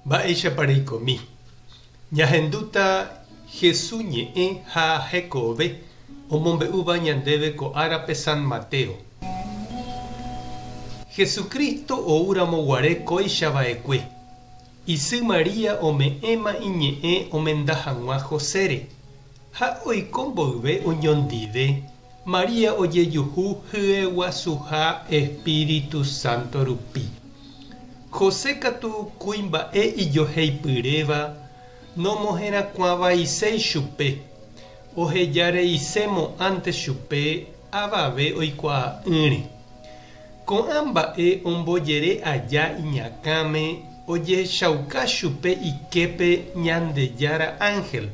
Mba'éichapa reikomi? Ñahendúta Hesu ñe'ẽ ha hekove omombe'úva ñandéve ko árape San Mateo. Jesucristo oúramo guare kóicha va'ekue, isy María ome'ẽma iñe'ẽ omenda hag̃ua Josére, ha oiko mboyve oñondive, María ojejuhu hyeguasuha Espíritu Santo rupi. José katu kuimba'e ijoheipyréva nomoherakuãvaiséi chupe, ohejareise mo'ãnte chupe avave oikuaa'ỹre. Ko'ã mba'e ombojere aja iñakãme ojehechauka chupe iképe Ñandejára ánhel,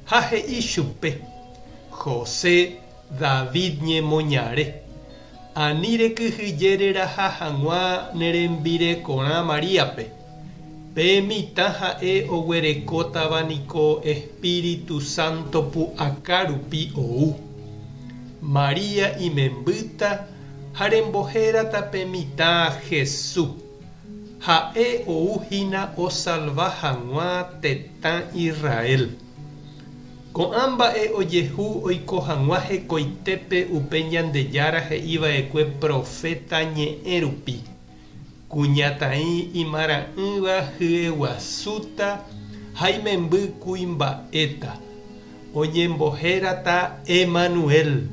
ha he'i chupe, José, David ñemoñare, ani rekyhyje reraha hag̃ua ne rembirekorã Maríape, pe mitã ha'e oguerekótava niko Espíritu Santo pu'aka rupi ou. María imembýta ha rembohérata pe mitã Jesús. Ha'e ou hína osalva hag̃ua tetã Israel. Ko'ã mba'e ojehu oiko hag̃ua hekoitépe upe Ñandejára he'iva'ekue proféta ñe'ẽ rupi, Kuñataĩ imara'ỹva hyeguasúta ha imemby kuimba'éta, oñembohérata Emanuel,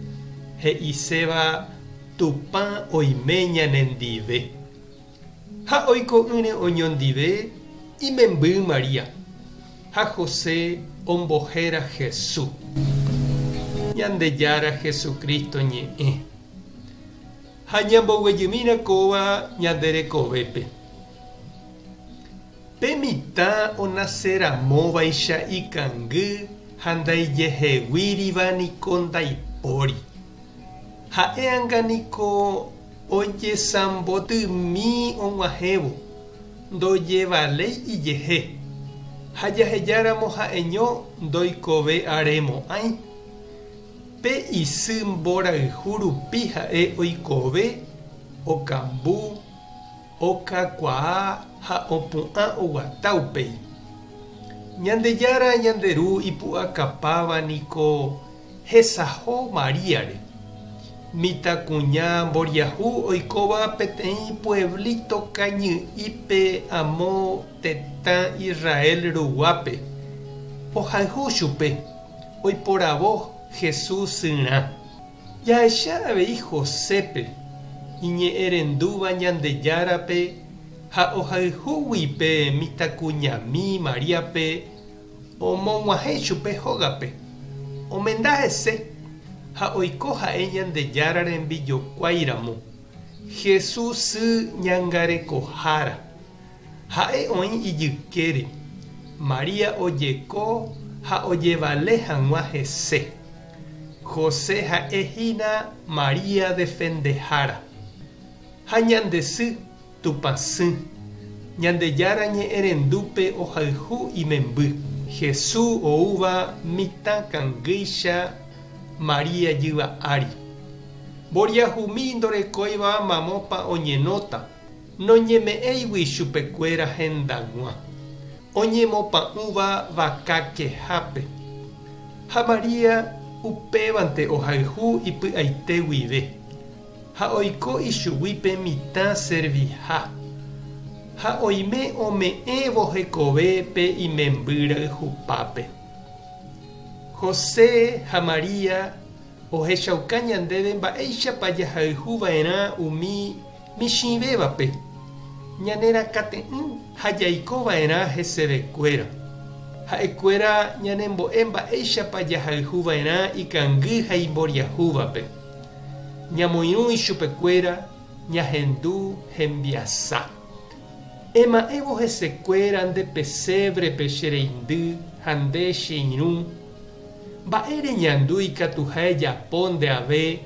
he'iséva Tupã oime ñanendive. Ha oiko'ỹre oñondive imemby María, ha José ombohéra Jesús. Ñandejára Jesucristo ñe'ẽ. Ha ñamboguejymína kóva ñande rekovépe. Pe mitã onaceramóvaicha ikangy ha ndaijeheguíriva niko ndaipóri. Ha'e anga niko Ojesambotymi og̃uahẽvo, ndojevaléi ijehe, ha jahejáramo ha'eño ndoikove aremo'ãi. Pe isy mborayhu rupi ha'e oikove, okambu, okakuaa ha opu'ã oguata upéi. Ñandejára ñande Ru ipu'akapáva niko Hesaho Maríare, mitãkuña mboriahu oikóva peteĩ pueblito kañy'ípe amo tetã Israel ruguápe, ohayhu chupe, oiporavo Jesús syrã. Jahecha avei Josépe, iñe'ẽrendúva Ñandejárape ha ohayhúgui pe mitãkuñami Maríape Omog̃uahẽ chupe hógape, omenda hese ha oiko ha'e Ñandejára rembijokuái ramo, Jesús sy ñangarekohára. Ha'e oĩ ijykére, María ojeko ha ojevale hag̃ua hese. José ha'e hína María defendehára. Ha ñande sy Tupãsy, Ñandejára ñe'ẽrendúpe ohayhu imemby. Jesús oúva mitã kangýicha María jyva ári. Mboriahumi ndorekóiva mamópa oñenóta, noñeme'ẽigui chupekuéra hendag̃ua, oñemopa'ũva vaka kehápe. Ha María upévante ohayhu ipy'aite guive. Ha oiko ichugui pe mitã serviha, ha oime ome'ẽvo hekove pe imemby rayhupápe. José ha María ohechauka ñandéve mba'éichapa jahayhu va'erã umi michĩvévape, ñanerakate'ỹ ha jaiko va'erã hesevekuéra. Ha'ekuéra ñanembo'e mba'éichapa jahayhu va'erã ikangy ha imboriahúvape. Ñamoirũ ichupekuéra ñahendu hembiasa. Ema'ẽvo hesekuéra nde pesévrepe che reindy ha nde che irũ, mba'e reñandu ikatuha ejapo nde ave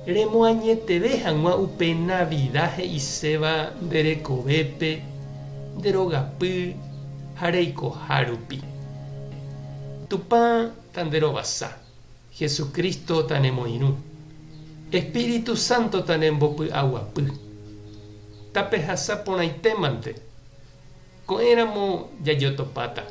remoañeteve hag̃ua upe Navida he'iséva nde rekovépe, nde rogapy ha reikoha rupi. Tupã tanderovasa. Jesucristo tanemoirũ. Espíritu Santo tanembopy'aguapy. Tapehasa porãitémante. Ko'ẽramo jajotopáta.